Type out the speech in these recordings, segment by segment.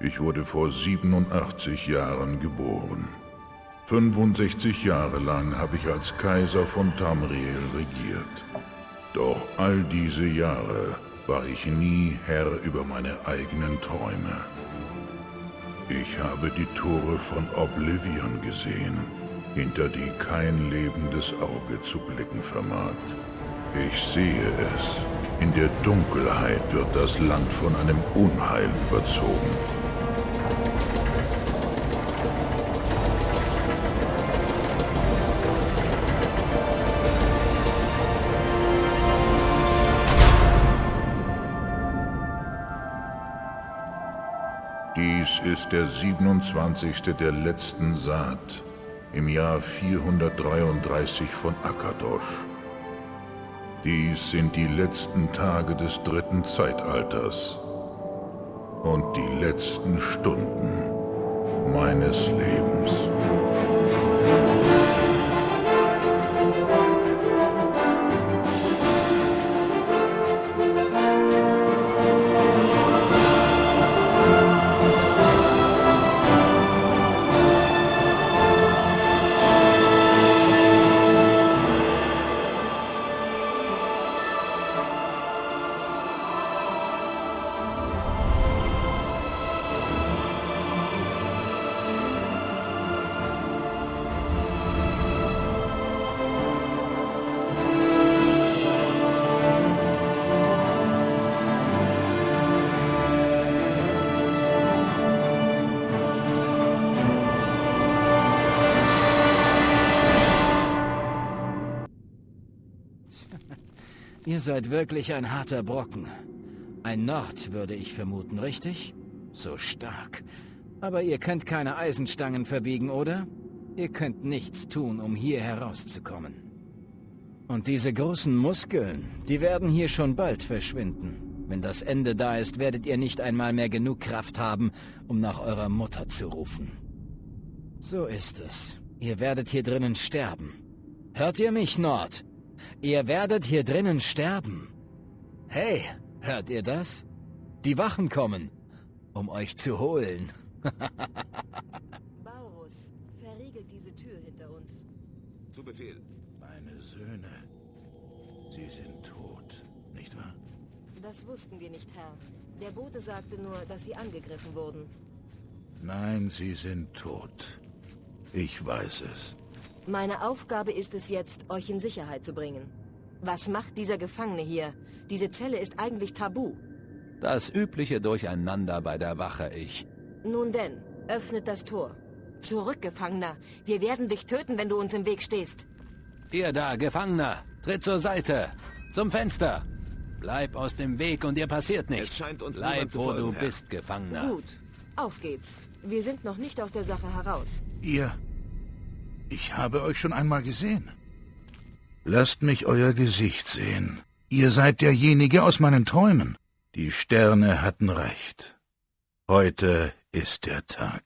Ich wurde vor 87 Jahren geboren. 65 Jahre lang habe ich als Kaiser von Tamriel regiert. Doch all diese Jahre war ich nie Herr über meine eigenen Träume. Ich habe die Tore von Oblivion gesehen, hinter die kein lebendes Auge zu blicken vermag. Ich sehe es. In der Dunkelheit wird das Land von einem Unheil überzogen. Dies ist der 27. der letzten Saat im Jahr 433 von Akatosh. Dies sind die letzten Tage des dritten Zeitalters und die letzten Stunden meines Lebens. Ihr seid wirklich ein harter Brocken. Ein Nord, würde ich vermuten, richtig? So stark. Aber ihr könnt keine Eisenstangen verbiegen, oder? Ihr könnt nichts tun, um hier herauszukommen. Und diese großen Muskeln, die werden hier schon bald verschwinden. Wenn das Ende da ist, werdet ihr nicht einmal mehr genug Kraft haben, um nach eurer Mutter zu rufen. So ist es. Ihr werdet hier drinnen sterben. Hört ihr mich, Nord? Ihr werdet hier drinnen sterben. Hey, hört ihr das? Die Wachen kommen, um euch zu holen. Baurus, verriegelt diese Tür hinter uns. Zu Befehl. Meine Söhne, sie sind tot, nicht wahr? Das wussten wir nicht, Herr. Der Bote sagte nur, dass sie angegriffen wurden. Nein, sie sind tot. Ich weiß es. Meine Aufgabe ist es jetzt, euch in Sicherheit zu bringen. Was macht dieser Gefangene hier? Diese Zelle ist eigentlich tabu. Das übliche Durcheinander bei der Wache, ich. Nun denn, öffnet das Tor. Zurück, Gefangener. Wir werden dich töten, wenn du uns im Weg stehst. Ihr da, Gefangener, tritt zur Seite. Zum Fenster. Bleib aus dem Weg und dir passiert nichts. Es scheint uns Bleib, niemand zu wo folgen, du Herr. bist, Gefangener. Gut, auf geht's. Wir sind noch nicht aus der Sache heraus. Ihr... Ich habe euch schon einmal gesehen. Lasst mich euer Gesicht sehen. Ihr seid derjenige aus meinen Träumen. Die Sterne hatten recht. Heute ist der Tag.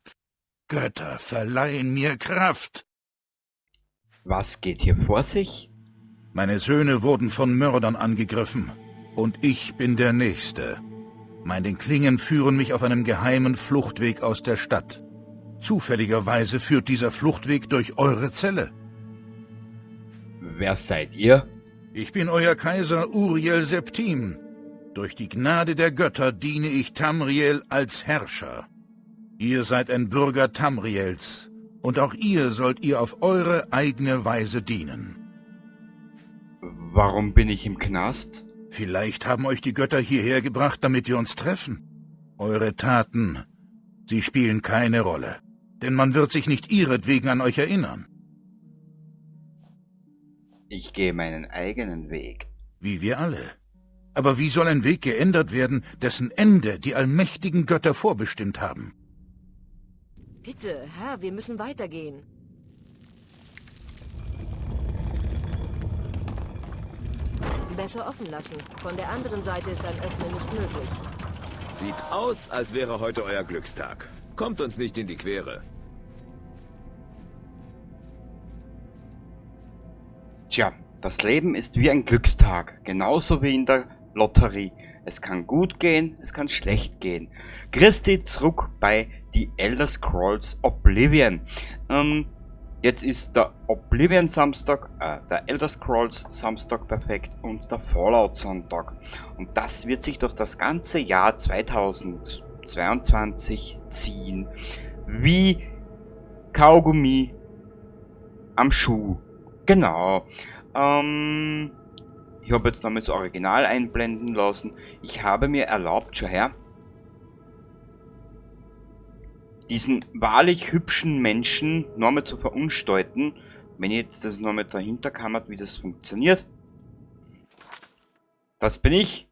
Götter verleihen mir Kraft. Was geht hier vor sich? Meine Söhne wurden von Mördern angegriffen. Und ich bin der Nächste. Meine Klingen führen mich auf einem geheimen Fluchtweg aus der Stadt. Zufälligerweise führt dieser Fluchtweg durch eure Zelle. Wer seid ihr? Ich bin euer Kaiser Uriel Septim. Durch die Gnade der Götter diene ich Tamriel als Herrscher. Ihr seid ein Bürger Tamriels, und auch ihr sollt ihr auf eure eigene Weise dienen. Warum bin ich im Knast? Vielleicht haben euch die Götter hierher gebracht, damit wir uns treffen. Eure Taten, sie spielen keine Rolle, denn man wird sich nicht ihretwegen an euch erinnern. Ich gehe meinen eigenen Weg. Wie wir alle. Aber wie soll ein Weg geändert werden, dessen Ende die allmächtigen Götter vorbestimmt haben? Bitte, Herr, wir müssen weitergehen. Besser offen lassen. Von der anderen Seite ist ein Öffnen nicht möglich. Sieht aus, als wäre heute euer Glückstag. Kommt uns nicht in die Quere. Tja, das Leben ist wie ein Glückstag, genauso wie in der Lotterie. Es kann gut gehen, es kann schlecht gehen. Christi zurück bei The Elder Scrolls Oblivion. Jetzt ist der Oblivion Samstag, der Elder Scrolls Samstag perfekt und der Fallout Sonntag. Und das wird sich durch das ganze Jahr 2022 ziehen. Wie Kaugummi am Schuh. Genau. Ich habe jetzt nochmal das Original einblenden lassen. Ich habe mir erlaubt, schau her, diesen wahrlich hübschen Menschen nochmal zu verunstalten. Wenn ich jetzt das nochmal dahinter kammert, wie das funktioniert. Das bin ich.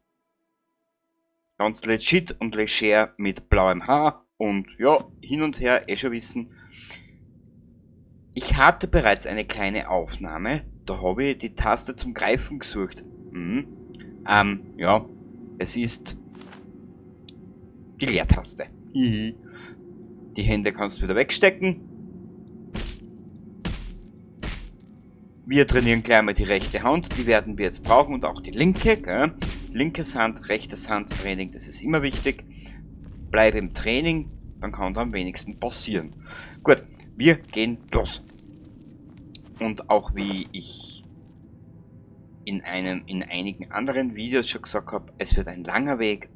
Ganz legit und leger mit blauem Haar. Und ja, hin und her, eh schon wissen. Ich hatte bereits eine kleine Aufnahme, da habe ich die Taste zum Greifen gesucht. Ja, es ist die Leertaste. Die Hände kannst du wieder wegstecken. Wir trainieren gleich mal die rechte Hand, die werden wir jetzt brauchen und auch die linke. Gell? Linkes Hand, rechtes Hand Training, das ist immer wichtig. Bleib im Training, dann kann da am wenigsten passieren. Gut. Wir gehen los. Und auch wie ich in einigen anderen Videos schon gesagt habe, es wird ein langer Weg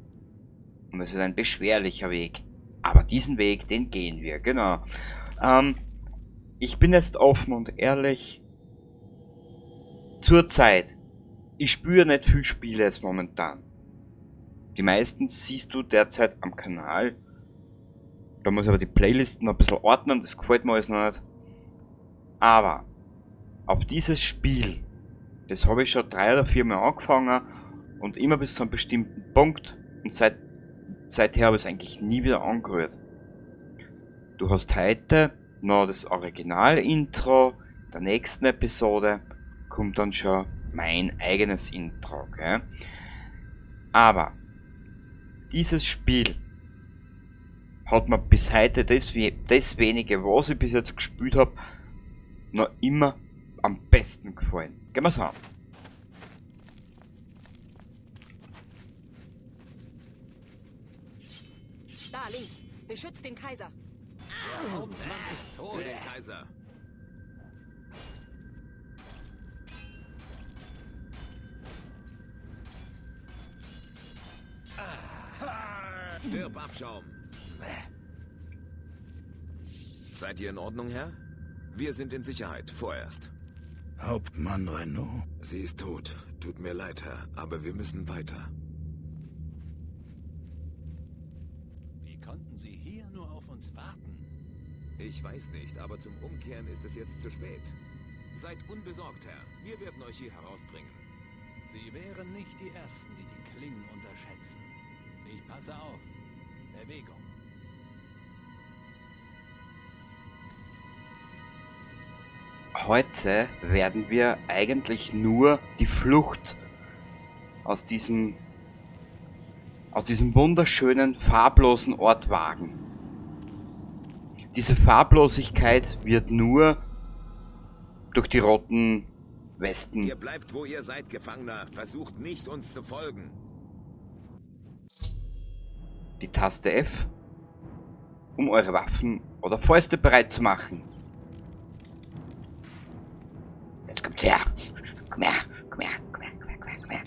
und es wird ein beschwerlicher Weg. Aber diesen Weg, den gehen wir, genau. Ich bin jetzt offen und ehrlich. Zurzeit, ich spüre nicht viel Spiele jetzt momentan. Die meisten siehst du derzeit am Kanal. Da muss ich aber die Playlisten noch ein bisschen ordnen, das gefällt mir alles noch nicht. Aber auf dieses Spiel, das habe ich schon 3 oder 4 Mal angefangen und immer bis zu einem bestimmten Punkt und seither habe ich es eigentlich nie wieder angerührt. Du hast heute noch das Original-Intro, in der nächsten Episode kommt dann schon mein eigenes Intro, okay? Aber dieses Spiel hat mir bis heute das wenige, was ich bis jetzt gespielt hab, noch immer am besten gefallen. Gehen wir's an. Da links. Beschützt den Kaiser. Der Hauptmann ist tot. Für den Kaiser. Stirb, Abschaum. Seid ihr in Ordnung, Herr? Wir sind in Sicherheit, vorerst. Hauptmann Renault? Sie ist tot. Tut mir leid, Herr, aber wir müssen weiter. Wie konnten Sie hier nur auf uns warten? Ich weiß nicht, aber zum Umkehren ist es jetzt zu spät. Seid unbesorgt, Herr. Wir werden euch hier herausbringen. Sie wären nicht die Ersten, die die Klingen unterschätzen. Ich passe auf. Bewegung. Heute werden wir eigentlich nur die Flucht aus diesem wunderschönen, farblosen Ort wagen. Diese Farblosigkeit wird nur durch die roten Westen. Ihr bleibt, wo ihr seid, Gefangener. Versucht nicht, uns zu folgen. Die Taste F, um eure Waffen oder Fäuste bereit zu machen. Jetzt kommt's her. Komm her, komm her, komm her, komm her, komm her, komm her.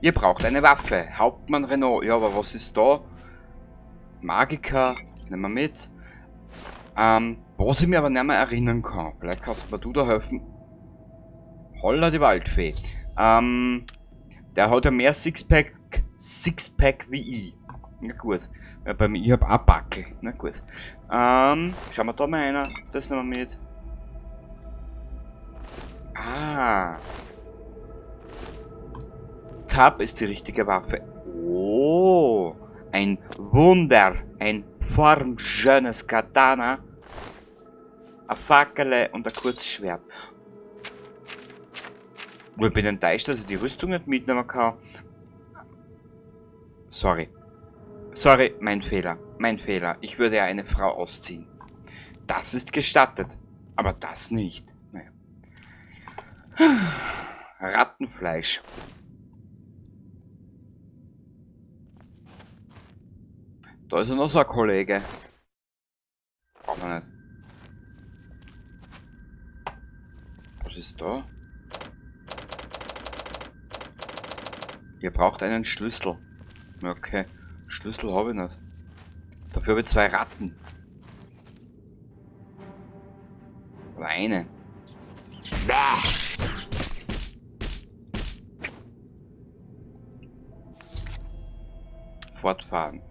Ihr braucht eine Waffe. Hauptmann Renault. Ja, aber was ist da? Magiker. Nehmen wir mit. Was ich mir aber nicht mehr erinnern kann. Vielleicht kannst mir du da helfen. Holla die Waldfee. Der hat ja mehr Sixpack wie ich. Na gut. Ja, bei mir, ich hab auch Backel. Na gut. Schauen wir da mal einer. Das nehmen wir mit. Ah. Tab ist die richtige Waffe. Oh. Ein Wunder. Ein formschönes Katana. Ein Fackel und ein Kurzschwert. Ich bin enttäuscht, dass ich die Rüstung nicht mitnehmen kann. Sorry. Sorry, mein Fehler. Mein Fehler. Ich würde ja eine Frau ausziehen. Das ist gestattet. Aber das nicht. Naja. Rattenfleisch. Da ist ja noch so ein Kollege. Brauchen wir nicht. Was ist da? Ihr braucht einen Schlüssel. Okay. Schlüssel habe ich nicht. Dafür habe ich 2 Ratten. Oder eine. Fortfahren.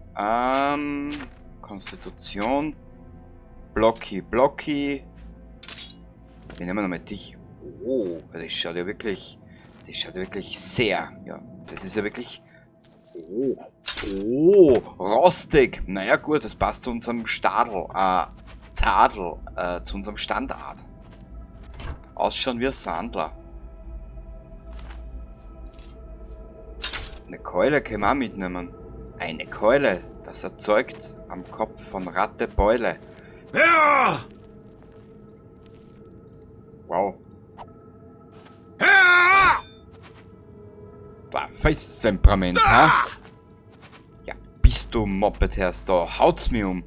Konstitution. Blocky, Blocky. Wir nehmen nochmal dich. Oh, das schaut ja wirklich. Das schaut ja wirklich sehr. Ja, das ist ja wirklich. Oh, oh, rostig. Naja, gut, das passt zu unserem Stadel. Tadel, zu unserem Standard. Ausschauen wie ein Sandler. Eine Keule können wir auch mitnehmen. Eine Keule, das erzeugt am Kopf von Ratte Beule. Ja! Wow. Ja! War festes Temperament, ha? Ja, bist du Moped-Herz da? Haut's mir um.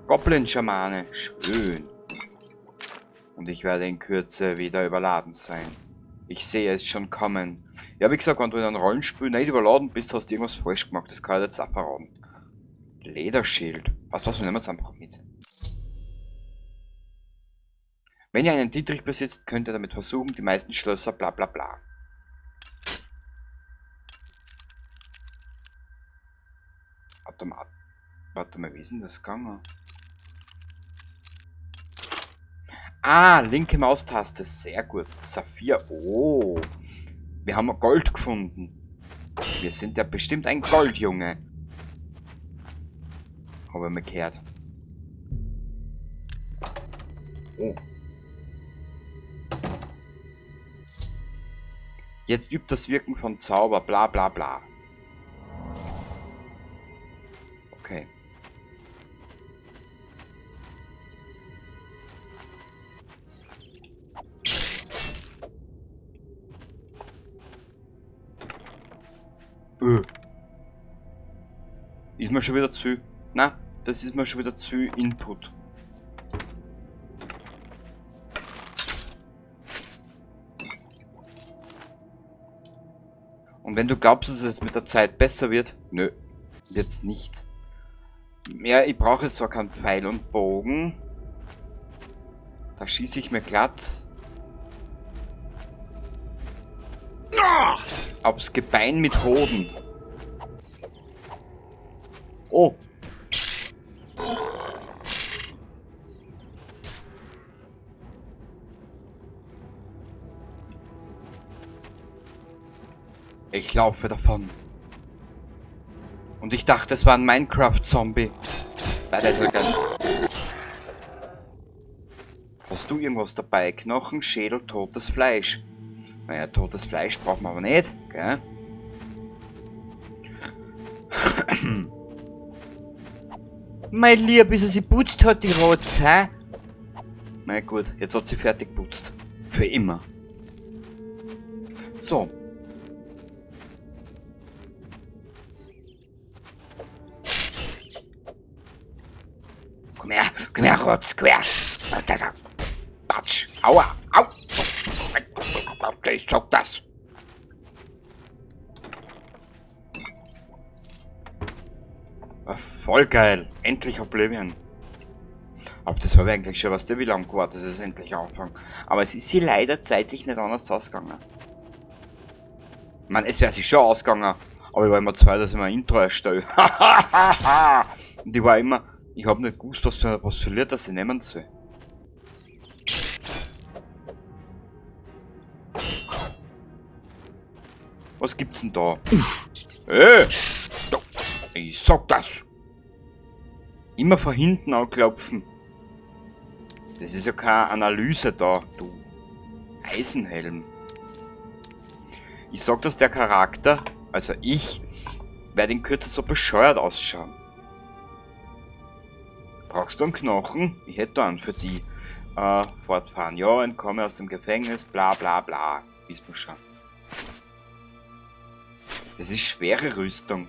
Goblin-Schamane. Schön. Und ich werde in Kürze wieder überladen sein. Ich sehe es schon kommen. Ja, wie gesagt, wenn du in einem Rollenspiel nicht überladen bist, hast du irgendwas falsch gemacht. Das kann ich jetzt auch verraten. Lederschild. Was, was, wir nehmen jetzt einfach mit. Wenn ihr einen Dietrich besitzt, könnt ihr damit versuchen, die meisten Schlösser bla bla bla. Warte mal, warte mal, wie ist denn das gegangen? Ah, linke Maustaste, sehr gut. Saphir, oh. Wir haben Gold gefunden. Wir sind ja bestimmt ein Goldjunge. Habe ich mir gehört. Oh. Jetzt übt das Wirken von Zauber, bla bla bla. Okay. Ist mir schon wieder zu viel. Na, das ist mir schon wieder zu viel Input. Und wenn du glaubst, dass es mit der Zeit besser wird, nö, wird's nicht. Ja, ich brauche jetzt zwar keinen Pfeil und Bogen. Da schieße ich mir glatt aufs Gebein mit Hoden. Oh. Ich laufe davon. Und ich dachte, es war ein Minecraft-Zombie. Hast du irgendwas dabei? Knochen, Schädel, totes Fleisch. Naja, totes Fleisch brauchen wir aber nicht, gell? Mein Lieb, bis er sie putzt hat, die Rotz, hä? Na gut, jetzt hat sie fertig geputzt. Für immer. So. Komm her, komm her, Rotz, komm her. Patsch, aua, au. Ich sag das. Ah, voll geil. Endlich Oblivion. Aber das habe ich eigentlich schon, was der wie lange gewartet, dass es endlich anfängt. Aber es ist sie leider zeitlich nicht anders ausgegangen. Ich meine, es wäre sich schon ausgegangen. Aber ich war immer zwei, dass ich mir ein Intro erstelle. Und ich war immer, ich hab nicht gewusst, was für Lied das ich nehmen soll. Was gibt's denn da? Ich sag das! Immer von hinten anklopfen. Das ist ja keine Analyse da, du Eisenhelm. Ich sag, dass der Charakter, also ich, Werde in Kürze so bescheuert ausschauen. Brauchst du einen Knochen? Ich hätte einen für die. Fortfahren. Ja, entkomme aus dem Gefängnis, bla bla bla. Wissen wir schon. Das ist schwere Rüstung.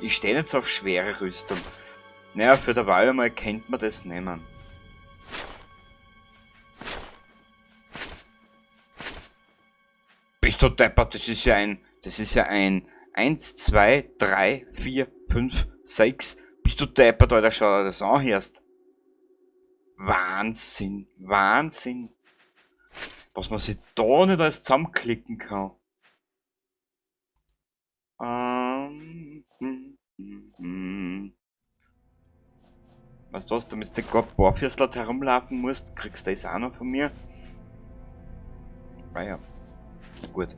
Ich stehe nicht so auf schwere Rüstung. Naja, für der Wahl einmal kennt man das nehmen. Bist du deppert? Das ist ja ein... Das ist ja ein 1, 2, 3, 4, 5, 6. Bist du deppert, Alter, schau dir das an, erst. Wahnsinn, Wahnsinn. Was man sich da nicht alles zusammenklicken kann. Weißt du was, damit du gar barfüßig herumlaufen musst, kriegst du das auch noch von mir. Ah ja, gut.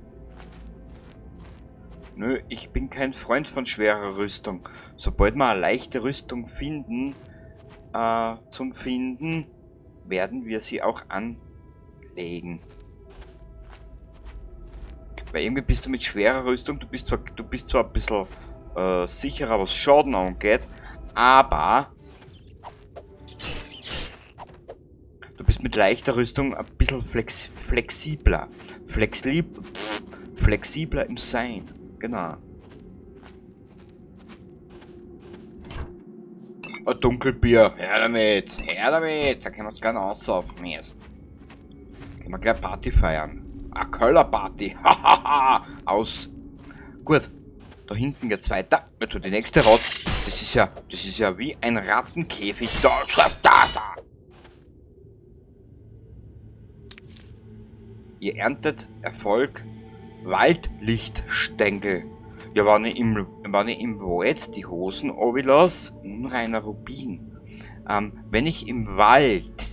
Nö, ich bin kein Freund von schwerer Rüstung. Sobald wir eine leichte Rüstung finden, zum Finden, werden wir sie auch anlegen. Weil irgendwie bist du mit schwerer Rüstung, du bist zwar ein bisschen sicherer, was Schaden angeht, aber du bist mit leichter Rüstung ein bisschen flexibler. Flexibler im Sein. Genau. Ein Dunkelbier. Her damit. Her damit. Da können wir uns gerne aussaufen erst. Können wir gleich Party feiern. Eine Köllerparty. Hahaha. Aus. Gut. Da hinten geht's weiter. Also die nächste Rotz. Das ist ja wie ein Rattenkäfig. Da, da, da. Ihr erntet Erfolg. Waldlichtstängel. Ja, wenn ich im Wald die Hosen runterlasse, unreiner Rubin. Wenn ich im Wald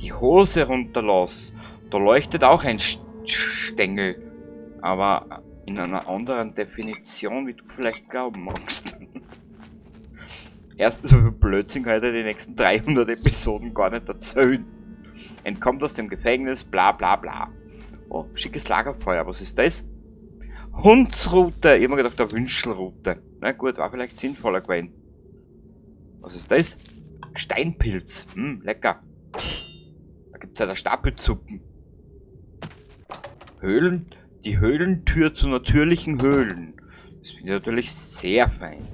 die Hose runterlasse, da leuchtet auch ein Stängel. Aber in einer anderen Definition, wie du vielleicht glauben magst. Erstens, so viel Blödsinn kann ich dir die nächsten 300 Episoden gar nicht erzählen. Entkommt aus dem Gefängnis, bla bla bla. Oh, schickes Lagerfeuer, was ist das? Hundsrute! Ich hab mir gedacht, eine Wünschelrute. Na gut, war vielleicht sinnvoller gewesen. Was ist das? Steinpilz. Lecker. Da gibt's ja da Stapelzuppen. Höhlen, die Höhlentür zu natürlichen Höhlen. Das finde ich natürlich sehr fein.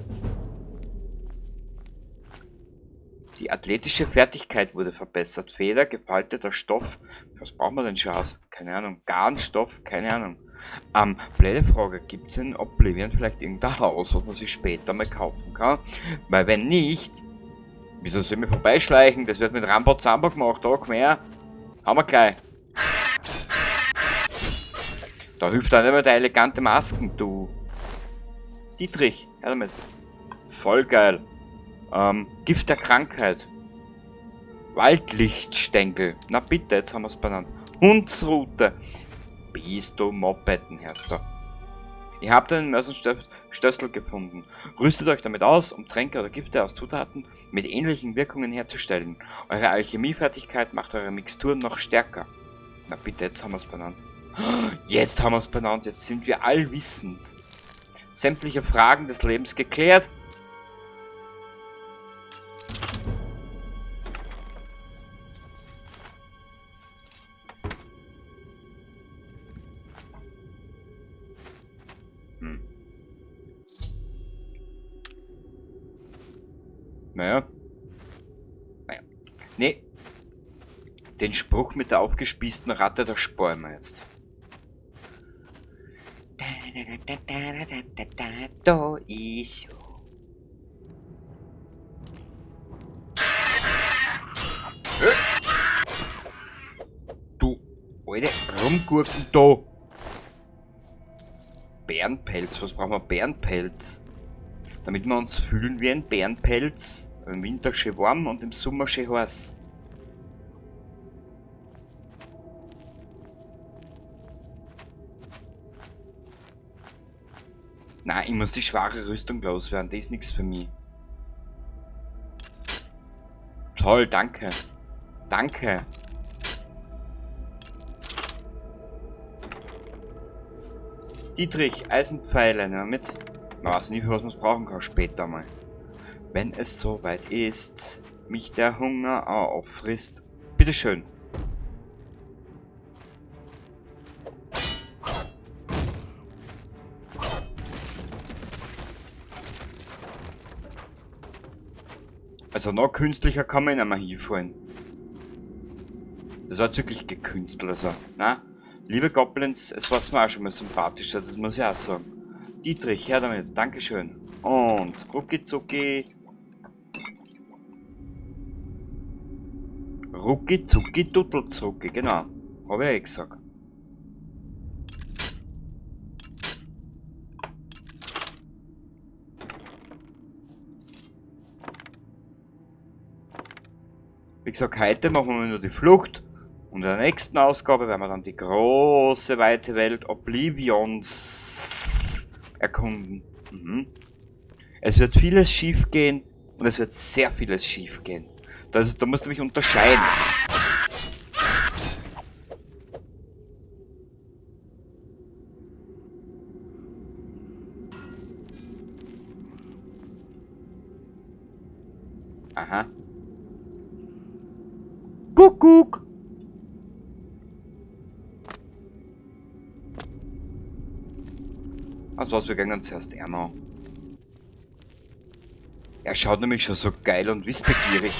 Die athletische Fertigkeit wurde verbessert. Feder, gefalteter Stoff. Was braucht man denn Schatz? Keine Ahnung. Garnstoff? Keine Ahnung. Blöde Frage. Gibt's in Oblivion vielleicht irgendein Haus, was man sich später mal kaufen kann? Weil wenn nicht, wieso soll ich mich vorbeischleichen? Das wird mit Rambo Zambo gemacht. Da, komm her. Haben wir gleich. Da hilft auch nicht mehr der elegante Masken, du. Dietrich, her damit. Voll geil. Gift der Krankheit. Waldlichtstängel. Na bitte, jetzt haben wir's benannt. Hundsrute. Bist du Mopeden, hörst du. Ihr habt einen Mörserstössel gefunden. Rüstet euch damit aus, um Tränke oder Gifte aus Zutaten mit ähnlichen Wirkungen herzustellen. Eure Alchemiefertigkeit macht eure Mixturen noch stärker. Na bitte, jetzt haben wir's benannt. Jetzt haben wir's benannt, jetzt sind wir allwissend. Sämtliche Fragen des Lebens geklärt. Naja. Naja. Nee. Den Spruch mit der aufgespießten Ratte, das sparen wir jetzt. Da ist. Du alte Rumgurken da. Bärenpelz, was brauchen wir? Bärenpelz. Damit wir uns fühlen wie ein Bärenpelz. Im Winter schön warm und im Sommer schön heiß. Nein, ich muss die schwere Rüstung loswerden, das ist nichts für mich. Toll, danke. Danke. Dietrich, Eisenpfeile, nehmen wir mit. Man weiß nie, für was man es brauchen kann, später mal. Wenn es soweit ist, mich der Hunger auffrisst. Bitteschön. Also noch künstlicher kann man nicht mehr hinfahren. Das war jetzt wirklich gekünstelt, also, na? Liebe Goblins, es war mir auch schon mal sympathischer, das muss ich auch sagen. Dietrich, her damit, Dankeschön. Und rucki zucki. Rucki zucki duddelzucki, genau. Hab ich ja eh gesagt. Wie gesagt, heute machen wir nur die Flucht. Und in der nächsten Ausgabe werden wir dann die große, weite Welt Oblivions erkunden. Es wird vieles schief gehen und es wird sehr vieles schief gehen. Da musst du mich unterscheiden. Aha. Kuckuck! Also was, wir gehen dann zuerst einmal. Er schaut nämlich schon so geil und wissbegierig.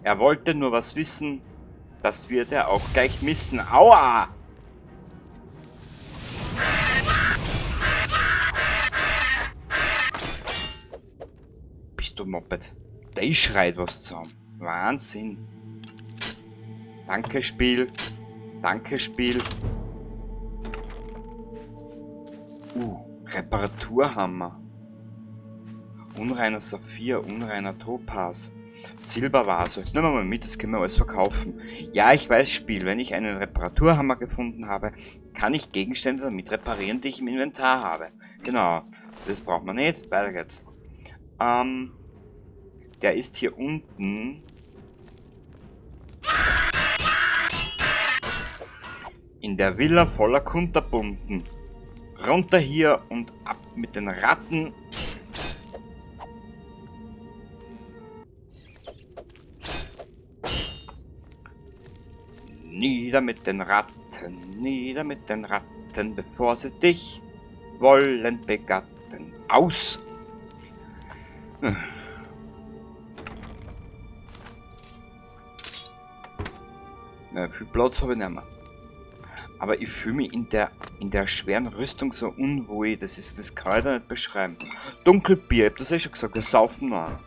Er wollte nur was wissen, das wird er auch gleich missen. Aua! Bist du Moped? Der schreit was zusammen. Wahnsinn. Danke, Spiel. Danke, Spiel. Reparaturhammer. Unreiner Saphir, unreiner Topaz. Silbervase. Nehmen wir mal mit, das können wir alles verkaufen. Ja, ich weiß, Spiel, wenn ich einen Reparaturhammer gefunden habe, kann ich Gegenstände damit reparieren, die ich im Inventar habe. Genau. Das braucht man nicht. Weiter geht's. Der ist hier unten. In der Villa voller Kunterbunten. Runter hier und ab mit den Ratten. Nieder mit den Ratten, nieder mit den Ratten, bevor sie dich wollen begatten. Aus! Na, viel Platz habe ich nicht mehr. Aber ich fühle mich in der schweren Rüstung so unwohl. Das kann ich da nicht beschreiben. Dunkelbier, ich hab das eh schon gesagt, wir saufen noch.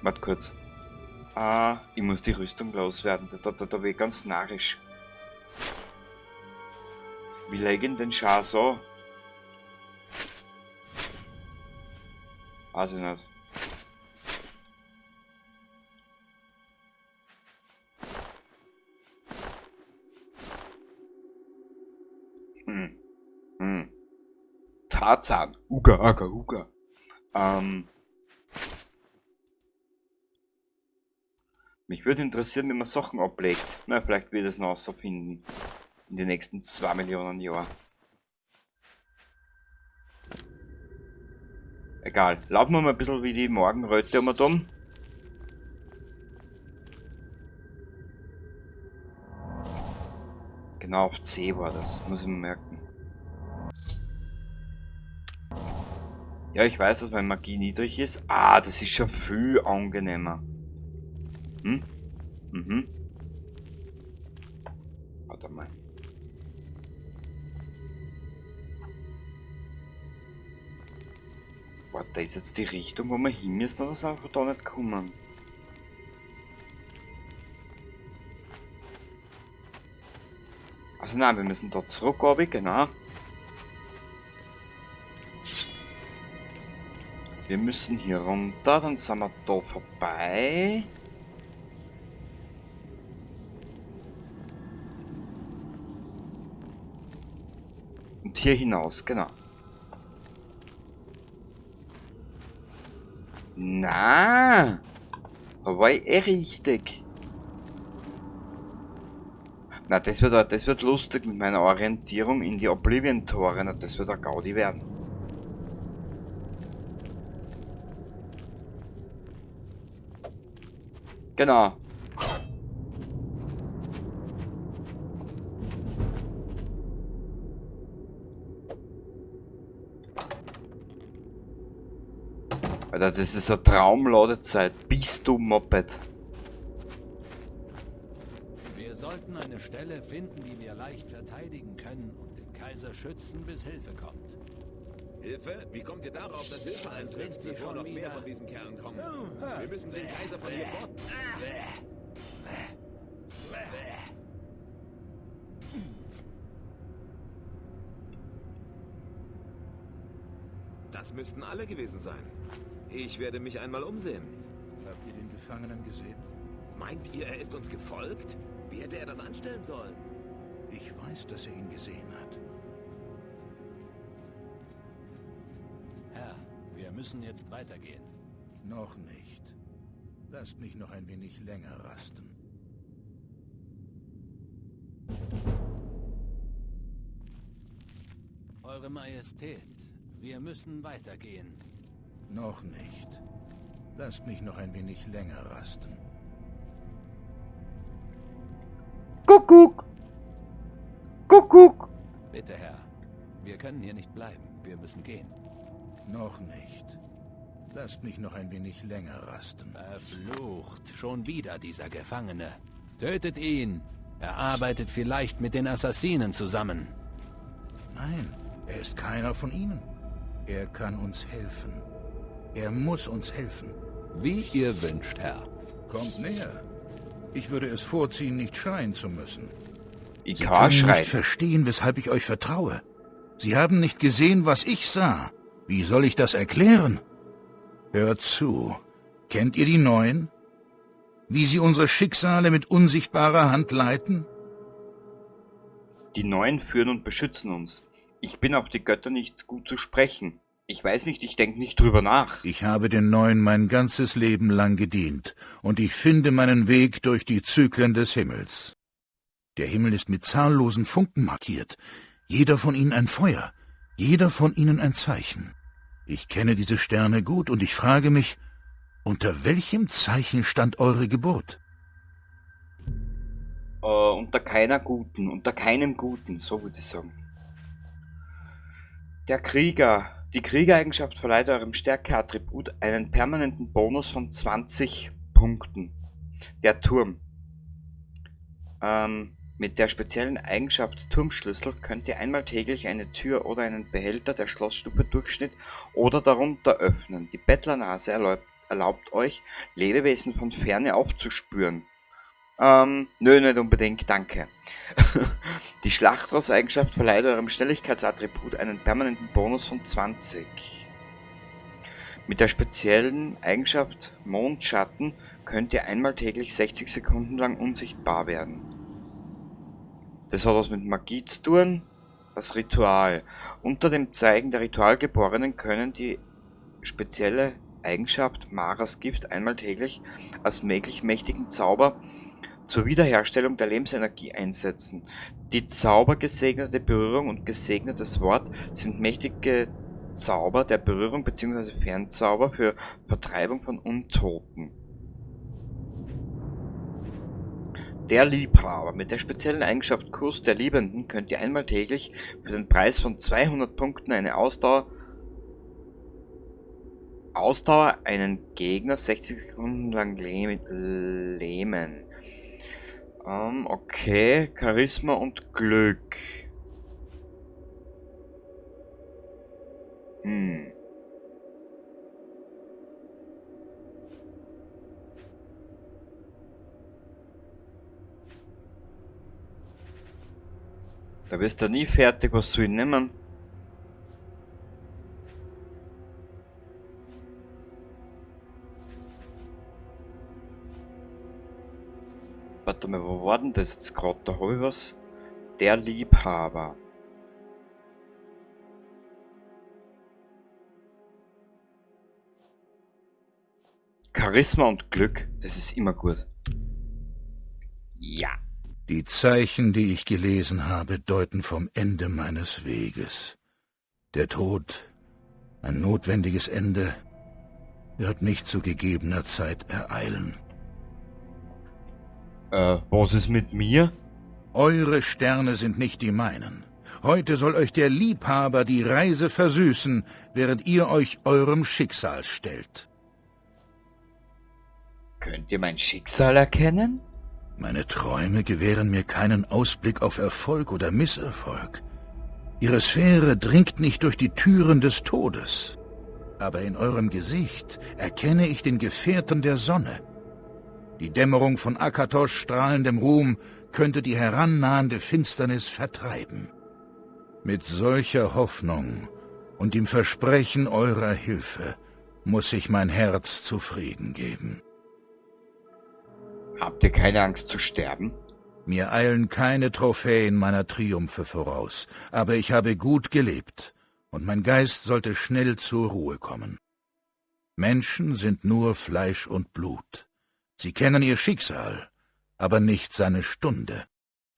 Warte kurz. Ah, ich muss die Rüstung loswerden. Da bin ich ganz narrisch. Wie leg ich denn den Schar so? Weiß ich nicht. Tarzan. Uga, aga, uga. Mich würde interessieren, wie man Sachen ablegt. Na, vielleicht wird es noch rausfinden. In den nächsten 2 Millionen Jahren. Egal. Laufen wir mal ein bisschen wie die Morgenröte um und um. Genau, auf C war das. Muss ich mir merken. Ja, ich weiß, dass meine Magie niedrig ist. Ah, das ist schon viel angenehmer. Hm? Mhm. Warte mal. Warte, da ist jetzt die Richtung, wo wir hin müssen, oder sind wir da nicht gekommen? Also nein, wir müssen da zurück, glaub ich, genau. Wir müssen hier runter, dann sind wir da vorbei. Und hier hinaus, genau. Na, da war ich eh richtig. Na, das wird lustig mit meiner Orientierung in die Oblivion-Tore. Na, das wird ein Gaudi werden. Genau. Alter, das ist eine Traumladezeit. Bist du Moped? Wir sollten eine Stelle finden, die wir leicht verteidigen können und den Kaiser schützen, bis Hilfe kommt. Hilfe? Wie kommt ihr darauf, dass Hilfe eintrifft, sind sie bevor schon noch mehr wieder? von diesen Kerlen kommen? Wir müssen den Kaiser von hier fort... Das müssten alle gewesen sein. Ich werde mich einmal umsehen. Habt ihr den Gefangenen gesehen? Meint ihr, er ist uns gefolgt? Wie hätte er das anstellen sollen? Ich weiß, dass er ihn gesehen hat. Herr, wir müssen jetzt weitergehen. Noch nicht. Lasst mich noch ein wenig länger rasten. Eure Majestät, wir müssen weitergehen. Noch nicht. Lasst mich noch ein wenig länger rasten. Kuckuck! Kuckuck! Bitte, Herr. Wir können hier nicht bleiben. Wir müssen gehen. Noch nicht. Lasst mich noch ein wenig länger rasten. Verflucht. Schon wieder dieser Gefangene. Tötet ihn. Er arbeitet vielleicht mit den Assassinen zusammen. Nein, er ist keiner von ihnen. Er kann uns helfen. Er muss uns helfen. Wie ihr wünscht, Herr. Kommt näher. Ich würde es vorziehen, nicht schreien zu müssen. Ich Sie kann können schreien. nicht verstehen, weshalb ich euch vertraue. Sie haben nicht gesehen, was ich sah. Wie soll ich das erklären? Hört zu. Kennt ihr die Neuen? Wie sie unsere Schicksale mit unsichtbarer Hand leiten? Die Neuen führen und beschützen uns. Ich bin auf die Götter nicht gut zu sprechen. Ich weiß nicht, ich denk nicht drüber nach. Ich habe den Neuen mein ganzes Leben lang gedient, und ich finde meinen Weg durch die Zyklen des Himmels. Der Himmel ist mit zahllosen Funken markiert, jeder von ihnen ein Feuer, jeder von ihnen ein Zeichen. Ich kenne diese Sterne gut und ich frage mich, unter welchem Zeichen stand eure Geburt? Unter keiner guten, unter keinem guten, so würde ich sagen. Der Krieger. Die Kriegereigenschaft verleiht eurem Stärkeattribut einen permanenten Bonus von 20 Punkten. Der Turm. Mit der speziellen Eigenschaft Turmschlüssel könnt ihr einmal täglich eine Tür oder einen Behälter der Schlossstufe Durchschnitt oder darunter öffnen. Die Bettlernase erlaubt euch, Lebewesen von Ferne aufzuspüren. Nö, nicht unbedingt, danke. Die Schlachtross-Eigenschaft verleiht eurem Schnelligkeitsattribut einen permanenten Bonus von 20. Mit der speziellen Eigenschaft Mondschatten könnt ihr einmal täglich 60 Sekunden lang unsichtbar werden. Das hat was mit Magie zu tun. Das Ritual. Unter dem Zeichen der Ritualgeborenen können die spezielle Eigenschaft Maras Gift einmal täglich als möglich mächtigen Zauber zur Wiederherstellung der Lebensenergie einsetzen. Die zaubergesegnete Berührung und gesegnetes Wort sind mächtige Zauber der Berührung beziehungsweise Fernzauber für Vertreibung von Untoten. Der Liebhaber. Mit der speziellen Eigenschaft Kuss der Liebenden könnt ihr einmal täglich für den Preis von 200 Punkten eine Ausdauer einen Gegner 60 Sekunden lang lähmen. Okay, Charisma und Glück. Da wirst du nie fertig, was soll ich nehmen? Warte mal, wo war denn das jetzt grad? Da hab ich was. Der Liebhaber. Charisma und Glück, das ist immer gut. Ja. Die Zeichen, die ich gelesen habe, deuten vom Ende meines Weges. Der Tod, ein notwendiges Ende, wird mich zu gegebener Zeit ereilen. Was ist mit mir? Eure Sterne sind nicht die meinen. Heute soll euch der Liebhaber die Reise versüßen, während ihr euch eurem Schicksal stellt. Könnt ihr mein Schicksal erkennen? Meine Träume gewähren mir keinen Ausblick auf Erfolg oder Misserfolg. Ihre Sphäre dringt nicht durch die Türen des Todes. Aber in eurem Gesicht erkenne ich den Gefährten der Sonne. Die Dämmerung von Akatosh strahlendem Ruhm könnte die herannahende Finsternis vertreiben. Mit solcher Hoffnung und dem Versprechen eurer Hilfe muss sich mein Herz zufrieden geben. Habt ihr keine Angst zu sterben? Mir eilen keine Trophäen meiner Triumphe voraus, aber ich habe gut gelebt, und mein Geist sollte schnell zur Ruhe kommen. Menschen sind nur Fleisch und Blut. Sie kennen ihr Schicksal, aber nicht seine Stunde.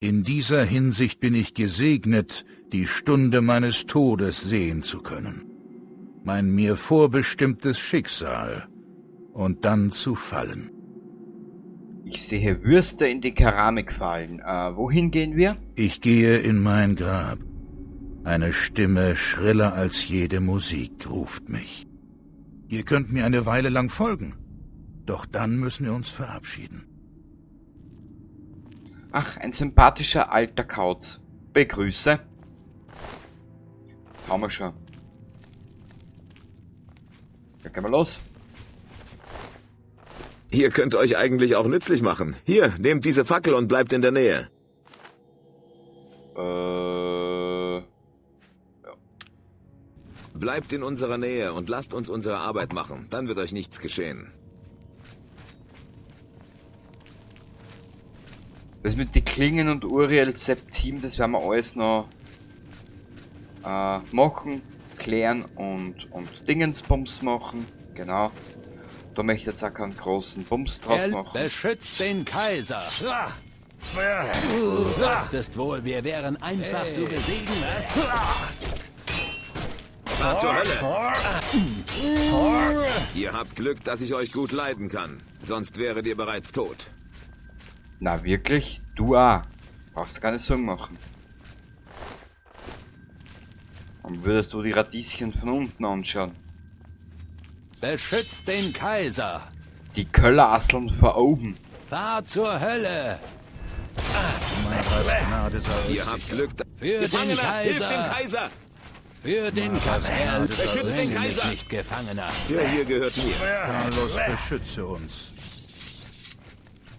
In dieser Hinsicht bin ich gesegnet, die Stunde meines Todes sehen zu können. Mein mir vorbestimmtes Schicksal und dann zu fallen. Ich sehe Würste in die Keramik fallen. Wohin gehen wir? Ich gehe in mein Grab. Eine Stimme, schriller als jede Musik, ruft mich. Ihr könnt mir eine Weile lang folgen, doch dann müssen wir uns verabschieden. Ach, ein sympathischer alter Kauz. Begrüße. Haben wir schon. Da gehen wir los. Ihr könnt euch eigentlich auch nützlich machen. Hier, nehmt diese Fackel und bleibt in der Nähe. Ja. Bleibt in unserer Nähe und lasst uns unsere Arbeit machen. Dann wird euch nichts geschehen. Das mit den Klingen und Uriel Septim, das werden wir alles noch machen, klären und Dingensbums machen. Genau. Da möchte ich jetzt auch keinen großen Bums draus machen. Beschützt den Kaiser! Du dachtest wohl, wir wären einfach zu besiegen, was? Fahr zur Hölle! Ihr habt Glück, dass ich euch gut leiden kann. Sonst wäret ihr bereits tot. Na wirklich? Du auch. Brauchst du keine Sorgen machen. Dann würdest du die Radieschen von unten anschauen. Beschützt den Kaiser! Die Köllerasseln von oben. Fahr zur Hölle! Ihr habt Glück. Für den Gefangener, hilf dem Kaiser! Kaiser! Für den Kaiser! Beschützt den Bringe mich Kaiser! nicht, Gefangener! Der hier gehört mir. Carlos, beschütze uns.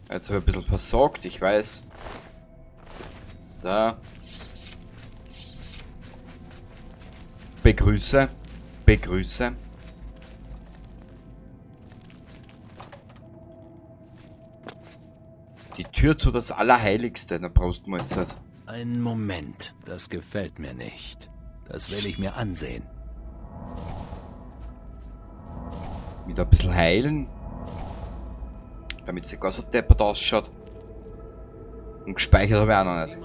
Jetzt habe ich ein bisschen versorgt, ich weiß. So. Begrüße. Begrüße. Die Tür zu das Allerheiligste, da brauchst du mal jetzt halt. Einen Moment, das gefällt mir nicht. Das will ich mir ansehen. Wieder ein bisschen heilen. Damit es nicht gar so deppert ausschaut. Und gespeichert habe ich auch noch nicht.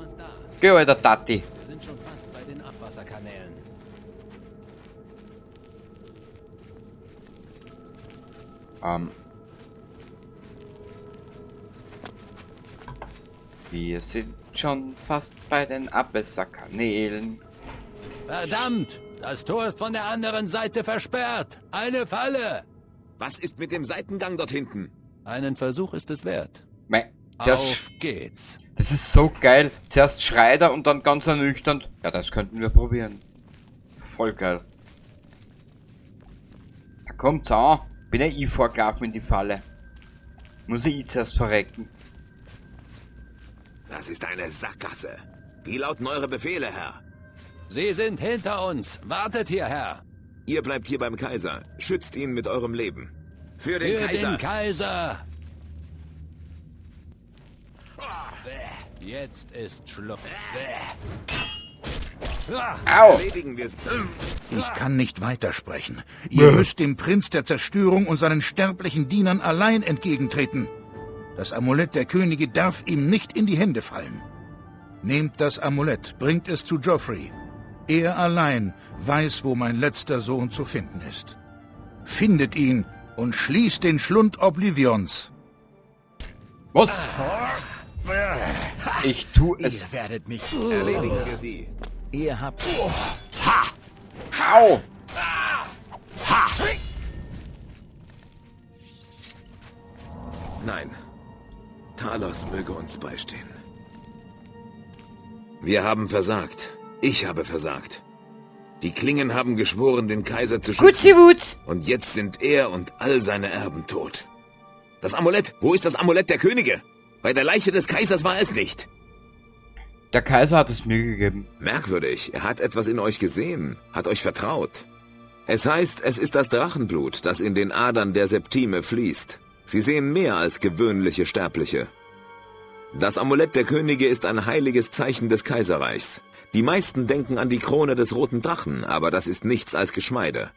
Geh, alter Tati. Wir sind schon fast bei den Abwasserkanälen. Wir sind schon fast bei den Abwasserkanälen. Verdammt! Das Tor ist von der anderen Seite versperrt. Eine Falle! Was ist mit dem Seitengang dort hinten? Einen Versuch ist es wert. Mei, zuerst Auf geht's. Das ist so geil. Zuerst schreit er und dann ganz ernüchternd. Ja, das könnten wir probieren. Voll geil. Da kommt's an. Bin ja ich vorgelaufen in die Falle. Muss ich zuerst verrecken. Das ist eine Sackgasse. Wie lauten eure Befehle, Herr? Sie sind hinter uns. Wartet hier, Herr. Ihr bleibt hier beim Kaiser. Schützt ihn mit eurem Leben. Für den Für Kaiser! den Kaiser! Jetzt ist Schluss. Au! Erledigen wir Ich kann nicht weitersprechen. Ihr müsst dem Prinz der Zerstörung und seinen sterblichen Dienern allein entgegentreten. Das Amulett der Könige darf ihm nicht in die Hände fallen. Nehmt das Amulett, bringt es zu Joffrey. Er allein weiß, wo mein letzter Sohn zu finden ist. Findet ihn und schließt den Schlund Oblivions. Was? Ich tu es. Ihr werdet mich... Erledigen wir sie. Ihr habt... Au! Nein. Talos möge uns beistehen. Wir haben versagt. Ich habe versagt. Die Klingen haben geschworen, den Kaiser zu schützen. Gutsiwutz! Und jetzt sind er und all seine Erben tot. Das Amulett! Wo ist das Amulett der Könige? Bei der Leiche des Kaisers war es nicht. Der Kaiser hat es mir gegeben. Merkwürdig, er hat etwas in euch gesehen, hat euch vertraut. Es heißt, es ist das Drachenblut, das in den Adern der Septime fließt. Sie sehen mehr als gewöhnliche Sterbliche. Das Amulett der Könige ist ein heiliges Zeichen des Kaiserreichs. Die meisten denken an die Krone des roten Drachen, aber das ist nichts als Geschmeide.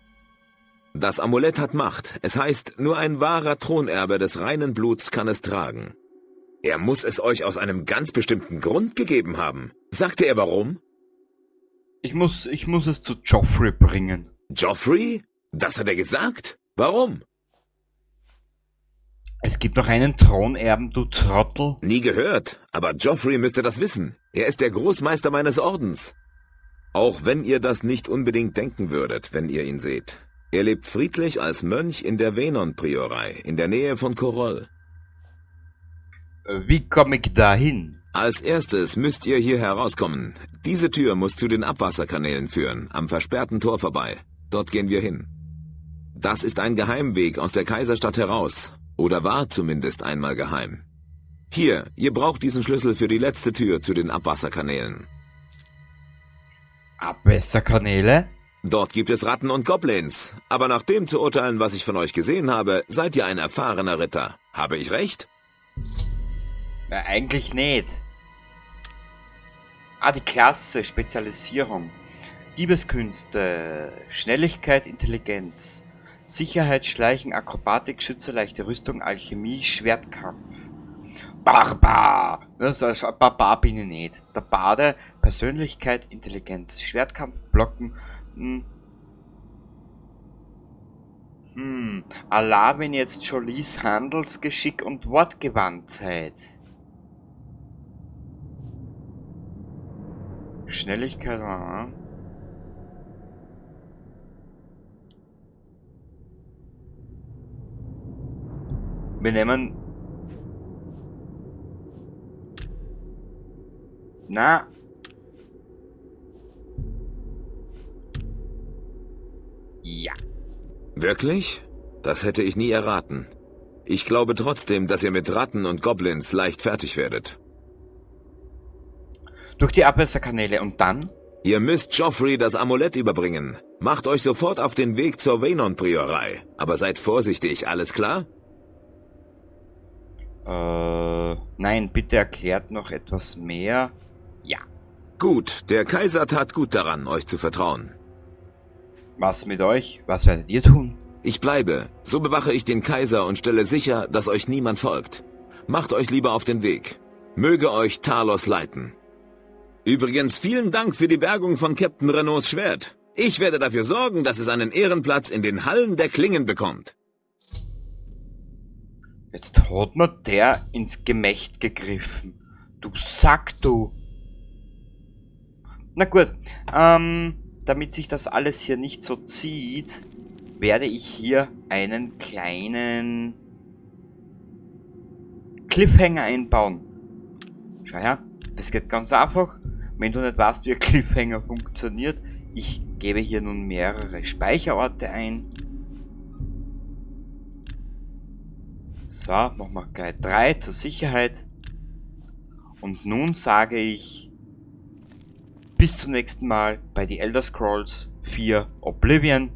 Das Amulett hat Macht. Es heißt, nur ein wahrer Thronerbe des reinen Bluts kann es tragen. Er muss es euch aus einem ganz bestimmten Grund gegeben haben. Sagte er warum? Ich muss es zu Joffrey bringen. Joffrey? Das hat er gesagt? Warum? Es gibt noch einen Thronerben, du Trottel. Nie gehört, aber Joffrey müsste das wissen. Er ist der Großmeister meines Ordens. Auch wenn ihr das nicht unbedingt denken würdet, wenn ihr ihn seht. Er lebt friedlich als Mönch in der Venon-Priorei, in der Nähe von Koroll. Wie komme ich da hin? Als erstes müsst ihr hier herauskommen. Diese Tür muss zu den Abwasserkanälen führen, am versperrten Tor vorbei. Dort gehen wir hin. Das ist ein Geheimweg aus der Kaiserstadt heraus. Oder war zumindest einmal geheim. Hier, ihr braucht diesen Schlüssel für die letzte Tür zu den Abwasserkanälen. Abwasserkanäle? Dort gibt es Ratten und Goblins. Aber nach dem zu urteilen, was ich von euch gesehen habe, seid ihr ein erfahrener Ritter. Habe ich recht? Na, eigentlich nicht. Ah, die Klasse, Spezialisierung. Diebeskünste, Schnelligkeit, Intelligenz, Sicherheit, Schleichen, Akrobatik, Schütze, leichte Rüstung, Alchemie, Schwertkampf. Barbar! Das ist ein Barbar bin ich nicht. Der Bade, Persönlichkeit, Intelligenz, Schwertkampf, Blocken. Allah, wenn jetzt Jolies Handelsgeschick und Wortgewandtheit. Schnelligkeit, aha. Wir nehmen... Na. Ja. Wirklich? Das hätte ich nie erraten. Ich glaube trotzdem, dass ihr mit Ratten und Goblins leicht fertig werdet. Durch die Abwasserkanäle und dann? Ihr müsst Joffrey das Amulett überbringen. Macht euch sofort auf den Weg zur Venon-Priorei. Aber seid vorsichtig, alles klar? Nein, bitte erklärt noch etwas mehr. Ja. Gut, der Kaiser tat gut daran, euch zu vertrauen. Was mit euch? Was werdet ihr tun? Ich bleibe. So bewache ich den Kaiser und stelle sicher, dass euch niemand folgt. Macht euch lieber auf den Weg. Möge euch Talos leiten. Übrigens, vielen Dank für die Bergung von Captain Renaults Schwert. Ich werde dafür sorgen, dass es einen Ehrenplatz in den Hallen der Klingen bekommt. Jetzt hat mir der ins Gemächt gegriffen. Du Sack, du. Na gut, damit sich das alles hier nicht so zieht, werde ich hier einen kleinen Cliffhanger einbauen. Schau her, das geht ganz einfach. Wenn du nicht weißt, wie ein Cliffhanger funktioniert, ich gebe hier nun mehrere Speicherorte ein. So, machen wir gleich 3 zur Sicherheit. Und nun sage ich bis zum nächsten Mal bei The Elder Scrolls 4 Oblivion.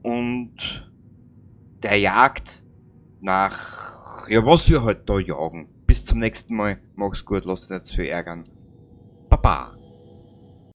Und der Jagd nach, ja, was wir halt da jagen. Bis zum nächsten Mal. Mach's gut, lass dich nicht zu viel ärgern. Baba!